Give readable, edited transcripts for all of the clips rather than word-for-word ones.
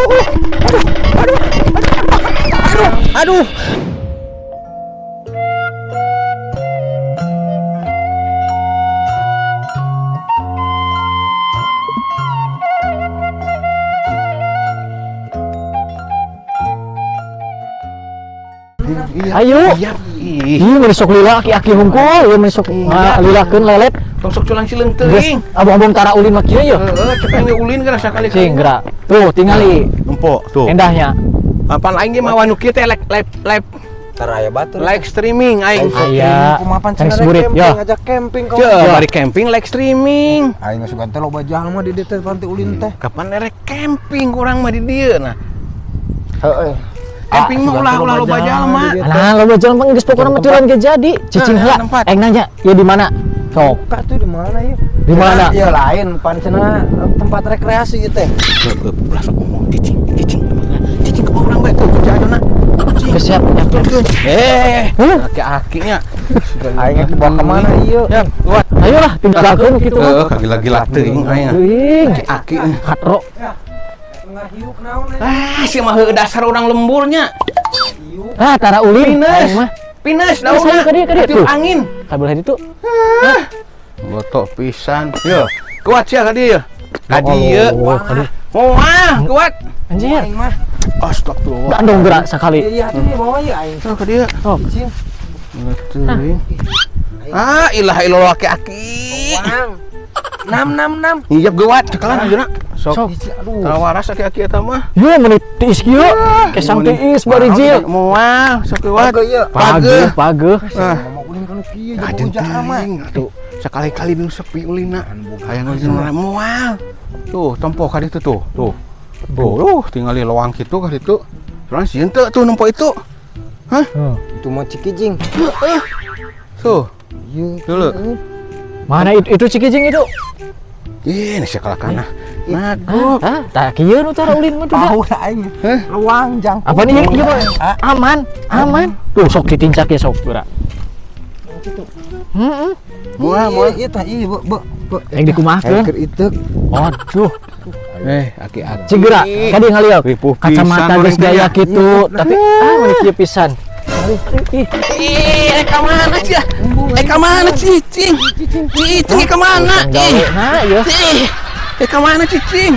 Aduh. Aduh. Aduh. Ayo. Iya. Ih. Ih, mun sok lila aki-aki hungkul, ieu mun sok lilakeun lelet. Tong sok culang sileung Geus teuing. abong-abong tara ulin mah kieu ye. Heeh, cepeng ge ulin geura sakali. Cing geura. Tuh tingali Empok tuh. endahnya. Apaan aing ge mawa nu kieu teh live live live Tara aya batur. live streaming aing. Aya. Kumaha pan Cari cenah seburit, camping, ya. ngajak camping kau. Ceu, bari camping live streaming. Aing sugan teh loba jalma di dieu teh panti ulin teh. Kapan erek camping kurang mah di dieu nah. Heeh. Camping mah ulah ulah loba jalma. Alah, loba jalma geus pokona mah tulan ge jadi. Cicing Nah, heula. tempat. Aing nanya, ieu di mana? Sok. Buka tuh di mana ya? Di mana? Ya lain pan cenah tempat rekreasi ieu teh. Heuh, ulah sok ngomong cicing, cicing. Cicing ke urang bae tuh kunci adona. Geus siap. Eh, Huh? aki-akinya. Aing dibawa ke mana ieu? Ya, kuat. Ayolah tinggalkeun kitu mah. Heeh, kagila-gila teuing aing. Teuing. Aki-aki. Katro. Ngahiuk naon eh? Ah, si mah heueuh dasar urang lemburnya. Ah, tara ulin. Pinus. Aing mah. Pinus Geus, ayo daunna. ka dieu, ka dieu. Tiup Tuh. angin. Kabelah ditu. Botok pisan. Yo, kuat sia ka dieu. Ka dieu. Oh, ka dieu. Moal, kuat. Anjir. Aing mah. Astagfirullah. Bandung gerak sakali. Iya tuh di bawah ieu aing. Tuh ka dieu. Oh. Cicing. Teuing. Ah, ilah ilah aki-aki. Wang. 666. Iya geuwat cekalan ayeuna. Sok. Sok. Aduh. Tawaras aki-aki eta mah. Ieu meuni tiis kieu. Kesang tiis bari jil. Moal, sok geuwat. Pageuh ieu. Pageuh, pageuh. Ah. Ngomong ulin kan kieu Ajen jeung jalma. teuing atuh. Sekali-kali nu sepi ulina. Hayang ulin moal. Tuh, tempo ka ditu tuh. Tuh. Tuh, tingali loang kitu ka ditu. Soalnya sieun teu tuh nempo itu. Heh. Itu mah Cikijing. Heeh. Tuh, Ieu. Dulu. Mana itu Cikijing itu? Ih, ini sakalakana. Nagok. Hah? Tah kieu nu tara ulin mah tuh. Tahu aing. Luang jang. Apa nih ieu mah? Aman, aman. Tuh sok ditincak ya sok geura. Heeh. Moal, moal. Iya tah ieu, Bu, Bu. Bu. Yang dikumahakeun. Keur itu. Aduh, Eh, aki-aki. cigera tadi ngalieu. Ripuh pisan Kacamata geus orang teh gaya ya. kitu, tapi ah meuni kieu pisan. Ih, Ih, eh ka mana sih? Eh ka mana cicing? Cicing ka mana? gawe Ih, nah ieu. ih. Eh ka mana cicing?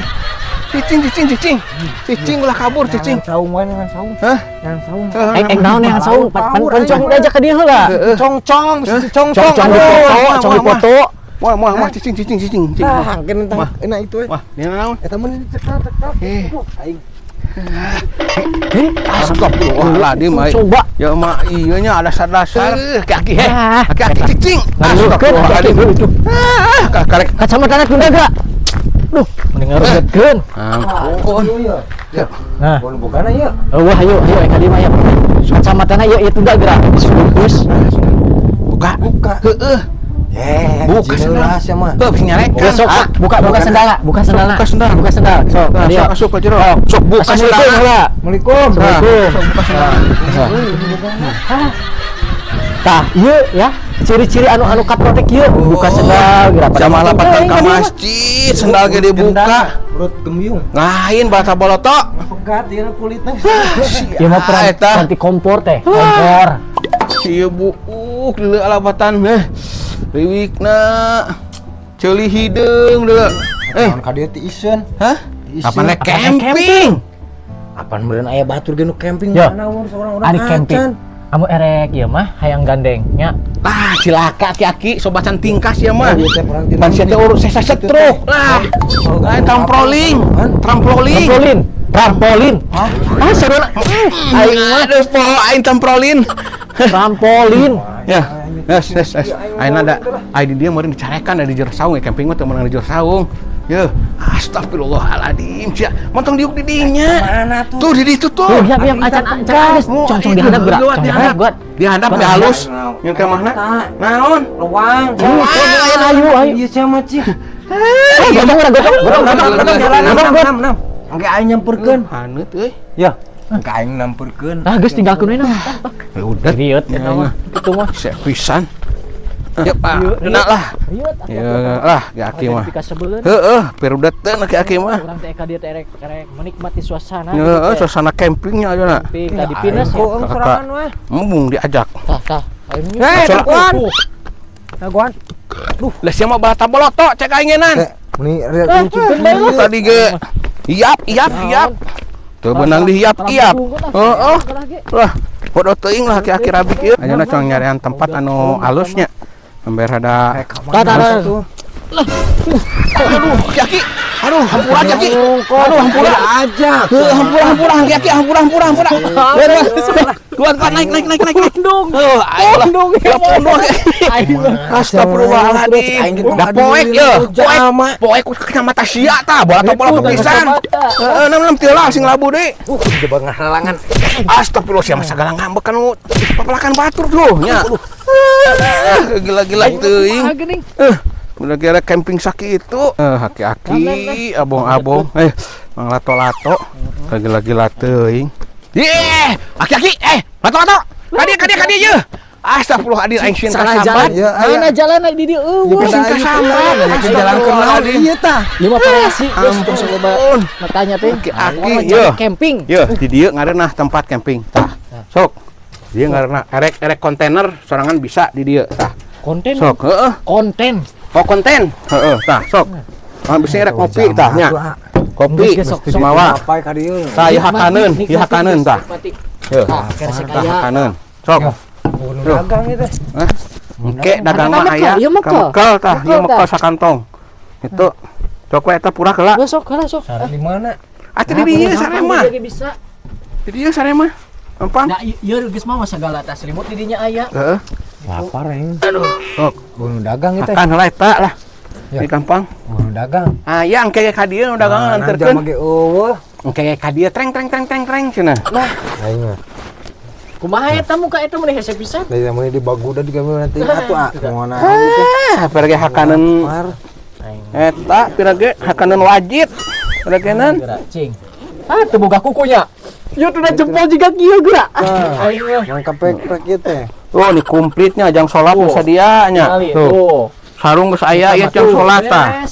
Cicing, cicing, cicing. Cicing ulah kabur cicing. Saung wae dengan saung. Hah? Yang saung. Eng eng naon yang saung pan pan poncong diajak ka dieu heula. Congcong, mesti congcong. Cong cong Aduh, dipoto, wah, cong wah, dipoto. Wah, wah, wah, cicing, cicing, cicing, cicing. Tah, engke tentang Wah. enak itu eh. Wah, ini naon? Eta mah dicekal, cekal. Eh. Aduh, aing. Astagfirullahaladzim, aing. Coba. Ya mah iya nya ada dasar. Kaki he. Ah. Kaki cicing. Ngalukeun Astagfirullahaladzim. itu. Ah, karek. Kacamatana tunda geura. Duh, mending ngarugetkeun. Ampun. Iya. Ya. Nah, Bon bukana ieu. oh, wah ayo ayo ka dieu mah ya. Kacamatana ieu ieu tunda geura. Bungkus. Buka. Buka. Heeh. Eh, Buka sendal sia mah. Heuh, bisa nyarekan. Ya, sok Ah, buka buka sendala, buka sendala. Buka sendal. Buka sendal. Sok, Nah, ka dieu. sok asup ka jero. Sok buka Assalamualaikum sendal. heula. Assalamualaikum. Assalamualaikum. Sok buka sendal. Tah, ieu ya, ciri-ciri anu anu kaprotek ieu buka sendal geura pada Sama lapatan Teuing ka ka dieu mah. masjid, sendal ge dibuka. Perut gembyung. Ngain bata boloto. Pegat ieu kulitna. Ieu mah peran, Eta. peranti kompor teh, kompor. Ieu buuk deuleu alabatan eh. Riwikna. Ceuli hideung deuleu. Eh, Naon ka dieu ti iseun? hah? Iseun. Kapan rek Kapan rek camping? Apan meureun aya batur ge nu camping Ya. mana umur seorang-orang Ari camping. Amu erek ieu mah hayang gandeng nya. Ah, cilaka aki-aki sobatan tingkas ya mah. Ieu teh perang Pan sia teh urus sesa setruk lah. Lain trampolin, trampolin. Trampolin, trampolin. Hah? Ah, sarua. Aing mah aduh po aing trampolin. Trampolin. Ya. Yes, yes, yes. Aing ada aing di dia meureun dicarekan da di jero saung ya camping mah teu meunang di jero saung. Yeuh, astagfirullahaladzim sia. Montong diuk di dinya. Mana tuh? Tuh di ditu tuh. Tuh, yap yap acan acan geus cong-cong dihandap geura, Lewat, cong dihandap gua. Dihandap di halus. Yang ke mana? Naon? Luang. Ayo ayo ayo. Ieu sia mah cih. Eh, gotong urang gotong, gotong gotong gotong gotong gotong. 6 6. Engke aing nyamperkeun. Haneut euy. Ya. Engke aing nyamperkeun. Ah, geus tinggalkeun we nah. Ya udah. Riut eta mah. Kitu mah. Sek pisan. Ya, Pak. Kena lah. Riut. Ya lah, aki mah. Heeh, pirudeteun aki-aki mah. Urang teh ka dieu teh rek rek menikmati suasana. Heeh, suasana campingnya aja na. Camping tadi pinus ya. Kok sorangan weh. Embung diajak. Tah, tah. Eh, daguan. Daguan. Lah sia mah balata boloto cek aingenan. Meni lucu Tadi ge iap iap iap. Teu beunang di iap iap. Heeh. Lah, bodoh teuing lah aki-aki rabik ieu. Ayeuna cong nyarian tempat anu alusnya. Ember ada. Tah, tah. Aduh, aki. Aduh, hampura aki. Aduh, hampura aja. Heuh, hampura hampura aki, hampura hampura hampura. Kuat kuat naik naik naik naik. Pundung. Heuh, ayo lah. Pundung. Ya pundung. Astagfirullahaladzim. Da poek ye, poek. Poek ku kacamata sia tah, bola bola pisan. Heeh, nem teu lah sing labu deui. Coba ngahalangan. Astagfirullah sia mah sagala ngambek kan papelakan batur tuh nya. Gila-gila teuing. Udah kira camping sakitu. Aki-aki, abong-abong, mang lato-lato. Gila-gila teuing. Ye, aki-aki, lato-lato. Kadieu kadieu kadieu ye. Astagfirullahaladzim aing sieun kasambat. Mana jalan di dieu eueuh. Sieun kasambat. Jalan kenal ieu tah. Lima operasi geus tong loba matanya teh. Aki-aki ye. Camping. Ye, di dieu ngareunah tempat camping. Tah. Sok. Dieu ngareunah erek-erek kontainer sorangan bisa di dieu tah. Konten. Sok, heeh. Konten. Oh, konten. Heeh, tah sok. Ah bisa erek kopi tah nya. Kopi mawa. Tah ieu hakaneun, ieu hakaneun tah. Heuh. Tah hakaneun. Sok. Dagang itu. Hah? Engke dagang mah aya. Mekel tah, ieu mekel sakantong. Itu. Sok we eta purah heula. Sok heula sok. Sare di mana? Atuh di dieu sare mah. Di dieu sare mah. Gampang. Nah, ieu geus mah sagala tas selimut di dinya aya. Heeh. Lapar aing. Aduh. Sok. Bunuh dagang itu. Makan heula eta lah. Ini gampang. Bunuh dagang. Aya engke ka dieu nu dagangan anterkeun. Mah ge eueuh. Engke ka dieu treng treng treng treng treng cenah. Lah, aing mah. Kumaha eta muka eta mun hese pisan? Da mun di baguda digawe nanti atuh ah. Moal teh. Pira ge hakaneun. Eta pira ge hakaneun wajib. Pira genan? Cing. Ah, teu boga kukunya. Ieu teh jempol jiga kieu geura. Aing mah. Mangka pek-pek ieu teh. Oh, ini komplitnya jang sholat geus sadia nya. Tuh. Sarung geus aya ieu jang sholat tah.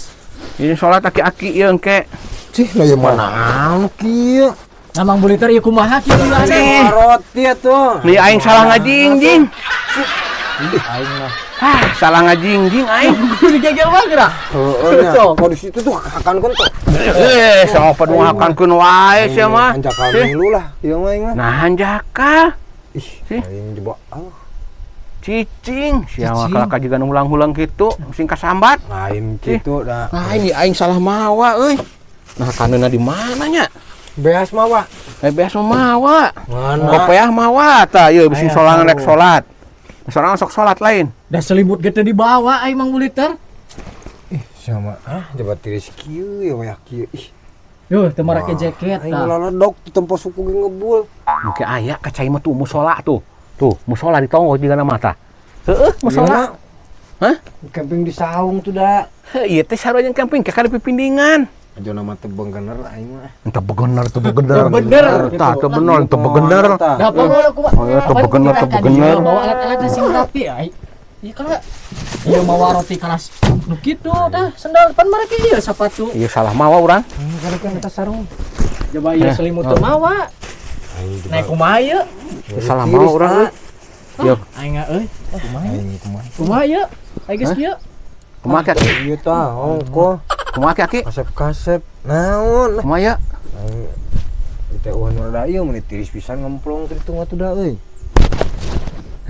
Ini sholat aki-aki ieu engke. Cih, lah ieu mana kieu? Nah, Mang Buliter ieu kumaha kieu ulah roti atuh. Nih aing salah ngajingjing. Aing mah. Ah, salah ngajingjing aing. Digegel mah geura. Heeh nya. Kok di situ tuh hakankeun tuh. Sama padung hakankeun wae sia mah. Hanjakal dulu lah ieu mah aing mah. Nah, hanjakal. Ih, aing jebak. Cicing, sia mah kalaka jiga nu hulang-hulang kitu, sing kasambat. Lain kitu da. Lain aing salah mawa euy. Nah, kaneuna di mana nya? Beas mawa. Beas mawa. Mana? Kopeah mawa tah ieu bisi solangan rek salat. Sorangan sok salat lain. Da selimut ge teu dibawa aing Mang Buliter. Ih, sia mah ah jabat tiris kieu ya waya kieu. Ih. Yuh, teu marake jaket Aing tah. laledok di tempo suku ge ngebul. Engke aya ka cai mah tuh musola tuh. Tuh, musola di tonggo juga nama tah. Heeh, musola. Hah? Camping di saung tuh da. Heuh, ieu teh sarua jeung camping ka pipindingan. Aja nama teu begener aing mah. Teu begener, teu begener. Teu bener. Tah, teu bener, teu begener. Da pokona kumaha. Oh, teu begener, teu begener. Bawa alat-alat sing rapi ai. Ieu kalau ieu mawa roti kelas nu kitu tah, sendal pan marake ieu sepatu. Ieu salah mawa urang. Karek eta sarung. Coba ieu selimut teu mawa. Naik kumaha ieu? Salah mawa urang. Yo. Aing euy, kumaha? Kumaha ieu? Ai geus kieu. Kumaha ki? Ieu tah ongko. Kumaha ki? Kasep-kasep. Naon? Kumaha ya? Teh eueuh nu rada ieu mun tiris pisan ngemplong teh ditu atuh da euy.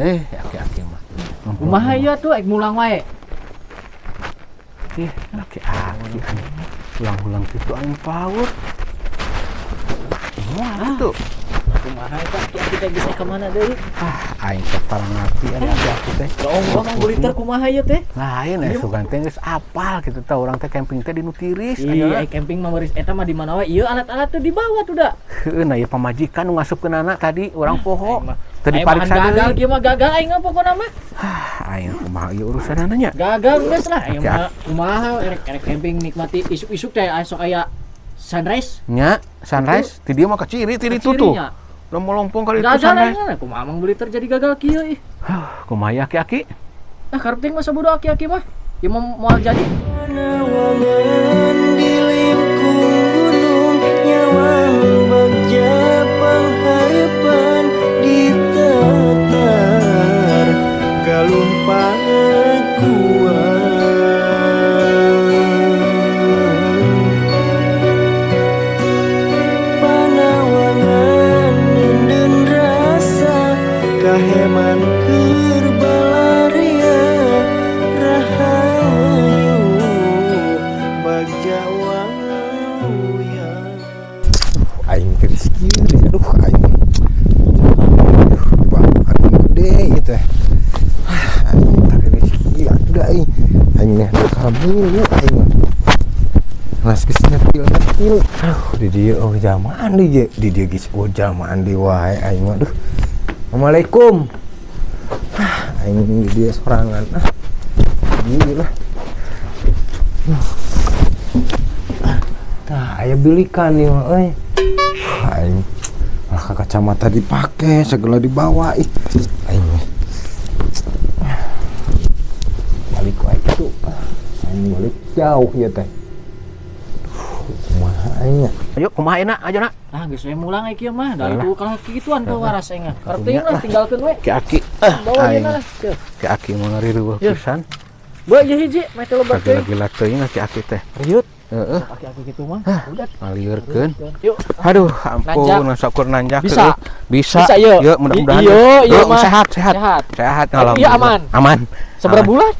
Aki-aki mah. Kumaha ieu tuh ek mulang wae. Ih, aki-aki hulang-hulang kitu aing power. Moal kitu. Kumaha eta aki-aki teh geus ka mana deui? Ah, aing teh tarang ngarti ari aki-aki teh. Ongkoh Mang Buliter kumaha ieu teh? Lain sugan teh geus apal kitu tah urang teh camping teh di nu tiris. Iya, camping mah beuris eta mah di mana wae ieu alat-alat teh dibawa tuh da. Heueuh, nah ieu pamajikan nu ngasupkeunana tadi urang poho. Teu dipariksa deui. Gagal kieu mah gagal aing mah pokona mah. Ah, aing kumaha ieu urusanana nya? Gagal geus lah aing mah kumaha erek camping nikmati isuk-isuk teh sok aya sunrise. Nya, sunrise ti dieu mah kaciri ti ditu tuh. Lomong-lompong kali itu sunrise. Gagal aing kumaha Mang Buliter jadi gagal kieu ih. Kumaha aki-aki? Nah, karep teuing masa bodoh aki-aki mah. Ieu mah moal jadi. Panawangan di lingkung gunung nyawang bagja pangharapan ditatar galuh Pakuan. Panawangan neundeun rasa kaheman keur balaria rahayu bagja waluya. Aing tiris kieu, aduh aing. Aduh, aing gede ieu teh. Aing tak tiris kieu atuh da aing. Aing meh kamu aing mah. Las geus nyetil-nyetil. Aduh, di dieu oh jamaan di dieu geus oh jamaan di wae aing mah. Aduh. Assalamualaikum. Aing di dieu sorangan. Ah. Gila. Tah aya bilikan ieu mah euy. Aing lah kacamata dipake segala dibawa ih. Aing balik wae kitu. Aing balik jauh ieu teh. Kumaha aing nya? Ayo kumaha enak aja nak. Ah, geus we mulang ai kieu mah. Da itu kalah kikituan ke waras aing mah. Karep teuing lah tinggalkeun we. Ki-aki. Bawa Aing. dina lah. Ki-aki mau ngarirueuh Yeuh. pisan. Bae ieu hiji meh teh lebat teuing. Gila-gila teuing aki-aki teh. Riut. Heeh, Aki-aki kitu mah. Udah. ngalieurkeun. Yuk. Aduh, ampun, Nanjak. syukur nanjak. Bisa. Heuh. Bisa. Bisa, yuk. Yuk, mudah-mudahan. Iyo, iya Yuk, mah. sehat, sehat. Sehat. Sehat, Iya, alhamdulillah. aman. Aman. Seberapa Aman. bulan?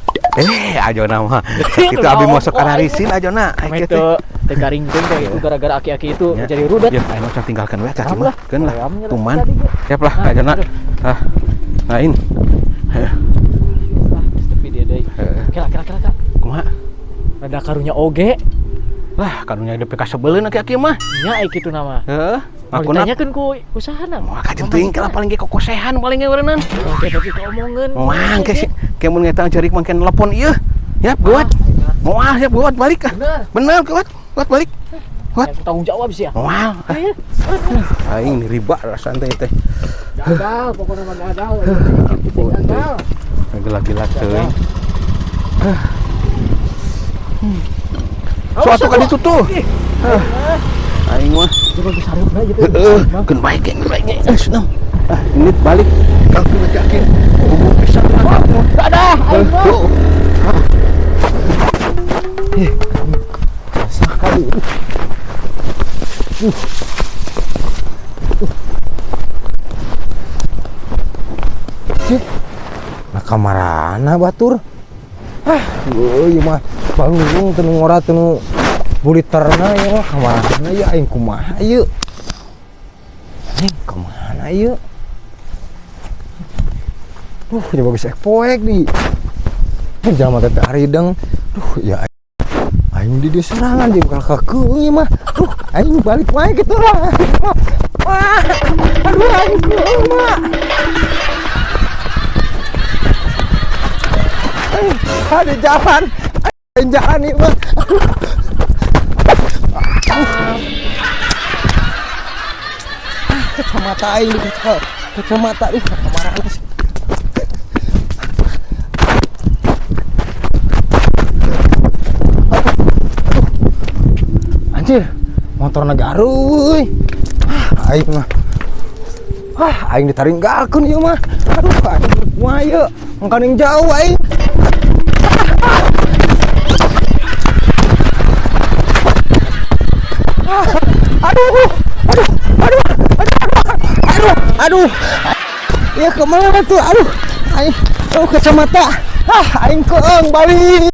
Ajo nama. Itu abi Naon, masuk kok aing. arisin ajo na. Ai Meh kieu teh. teu teu garing teuing teh itu gara-gara aki-aki itu Ya. jadi rudet. Ya, aing mah tinggalkan we aki Siap mah. lah. Keun lah. Ayamnya lah Tuman. tadi ge. Siap lah Ah, ajo na. aduh. Ah. Lain. Heeh. Ah, geus tepi dia deui. Heeh. Kela kela kela kela. Kumaha? Rada karunya oge. Lah, karunya DPK sebeleun aki-aki mah. Nya ai kitu nama. Heeh. Mau Ngakuna ditanyakeun ku usahana. Moal kajen teuing kala paling ge kokosehan paling ge eureunnan. Oke, tapi keomongeun. Moal ke si ke mun eta cerik mangken telepon ieu. Yap, gawat. Moal siap gawat balik ah. Bener. Bener gawat, gawat balik. Gawat. Yang tanggung jawab sih ya. Moal. Ayo. Aing riba rasaan teh teh. Gagal, pokoknya mah gagal. Ampun. Gagal. Gila-gila teuing. Suatu kali itu tuh. Aing mah. Gitu. Heeh, keun bae ge, keun bae ge. Senam. Ah, ini balik. Kang yakin. Hubung pisan. Dadah, aing mah. Sekali. Cik. Nah kamarana batur. Ah, euy mah balung teu nu ngora teu nu buliterna ieu mah kamarana ieu aing kumaha ieu? Aing kumaha ieu? Duh, coba geus poek di. Jelema teh arideng. Duh, ya aing di dieu sorangan jeung kalah keung ieu mah. Duh, aing balik wae kitu lah. Wah, aduh aing keung mah. Ada jalan, ada jalan nih mah. Kacamata aing kacamata ih kamarana sih. Anjir, motorna garuy. Ah, aing mah. Ah, aing ditaringgalkeun ieu mah. Aduh, aing kumaha ieu? Mangkaning jauh aing. Aduh, aduh, aduh, aduh, aduh, aduh. Ya kemana tuh? Aduh, aing, oh kacamata. Ah, aing keeng balik.